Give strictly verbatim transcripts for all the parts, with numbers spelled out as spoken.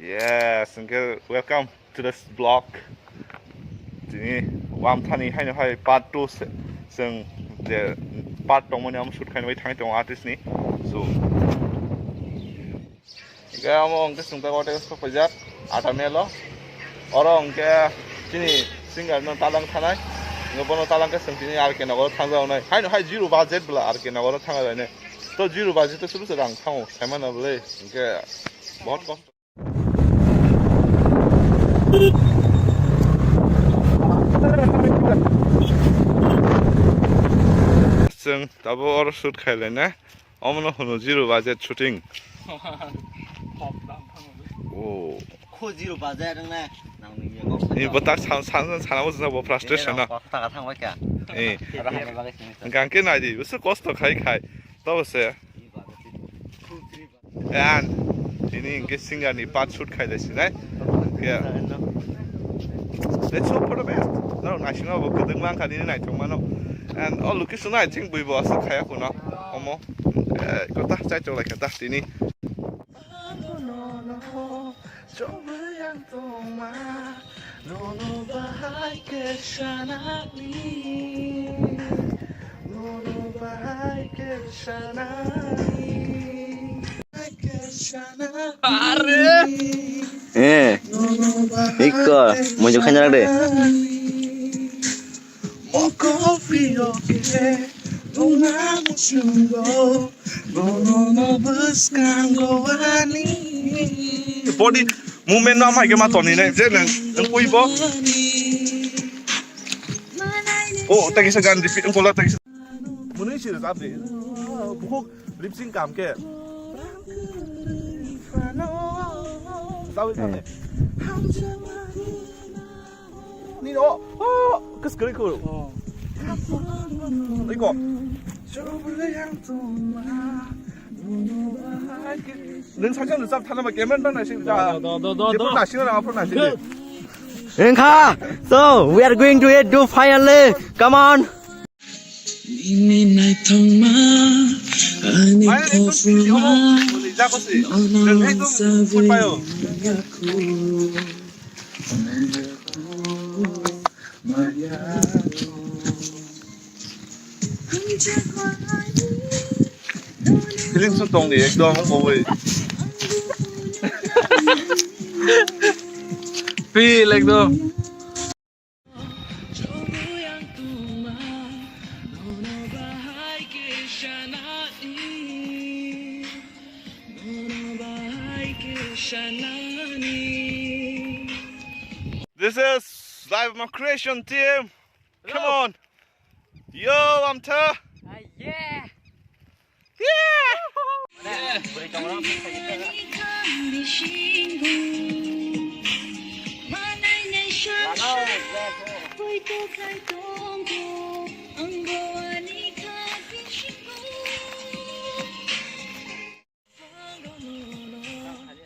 Yes, hwnkhe welcome to this vlog. Tini wamthani haino hai part two se, chwng je part tongmani amo shoot khaina bai thangwi tongo artist ni. So, hwnkhe amo hwnkhe chwng tei water sports paijak, ata melo. Oro hwnkhe chini singer no talang thanai. Hwnkhe bono talang khe chwng tini R K Nagar o thangjago nai. Haino hai zero budget bwla R K Nagar o thangjago nai. To zero budget to suru se rang thango, saimano bwle. Hwnkhe bahut kosto. Chwng tabuk oro shoot khailai na. Omono hwno zero budget shooting. Oh. Kho zero budget wng na. Nang ni ya kok. Ni bo tak san, san, san, sana bo frustration na. Kok taka thang bai kha. Eh. Hingke nai di, bwswk kosto khai khai. Tabo se. And tini hingke singer ni part shoot khai lai sinai. Yeah. Let's hope for the best. No, naisingno bo kwdwng mang kha nini naithok mano. And o location I think buibo aswk khaya kuno. Omo. Eh, kota chai chok lai kha ta tini. Nono bahai khe sanani. Nono bahai khe sanani. Are! Eh, ikko, muju khanjak de. Body movement no amai ke ma toni nai, je nang, nang kui bo. Oh, tagi sa gan repeat, ang kola tagi sa. Muni sih, tapi buku lip sync kam ke. Tahu kan? Ni, oh, oh, kes kiri ku. Iko. Neng saja nusap thana ma camera na sih. Do, do, do, do, do. Dia pun nasi na apa nasi. Engkha. So, we are going to eat do finally. Come on. Nini naithokma, ani kofulma, nono sawi maya khu, maya khu, maya khu. Feeling so tong di, ekdom koboi. Feel ekdom. This is live my creation team. Come on. Yo, I'm Ta. Ah, yeah.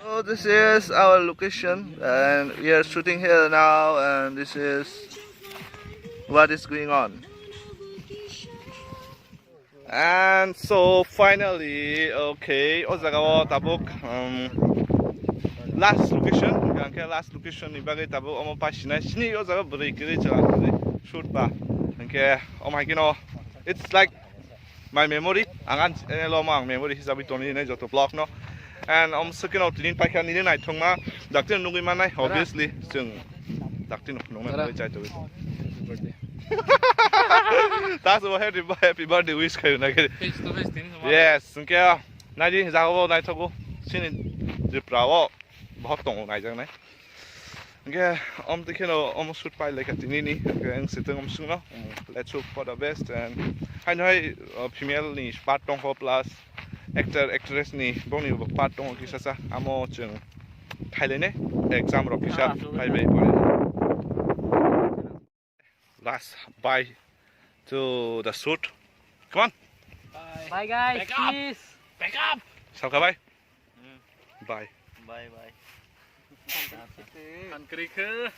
So this is our location, and we are shooting here now, and this is what is going on. And so finally, okay, o jaga o tabuk, um, last location, hingke last location ni bagwi tabuk omo pasinai sini o jaga bwrwi kwrwi chwla kwrwi shoot ba, hingke omo hai khe no, it's like my memory, ang ani channel o ang memory hisabi toni nai joto vlog no. And omo swkhe no tini paikha nini naithokma dakti nugwi manai, obviously, chwng dakti nugwi manai chai togwi. Happy birthday. That's what happy, happy birthday wish khayo na khe. Face to face tini sama. Yes, hingke naidi jaga o naithogo sini Tripura o bohok tongo naijaknai. Hingke omo twi kheno omo shoot pai laikha tini ni, hingke ang sitwng omo swngno, mm, let's hope for the best, and haino hai, uh, female ni part tongkho plus actor actress ni bongni bo part tongo kisa sa, amo chwng thailainai exam rok kisa phaibai pore. Last bye to the shoot. Come on. Bye, guys. Back up. Peace. Back up. Sabka bye. Bye. Bye, bye. Kan kri khe.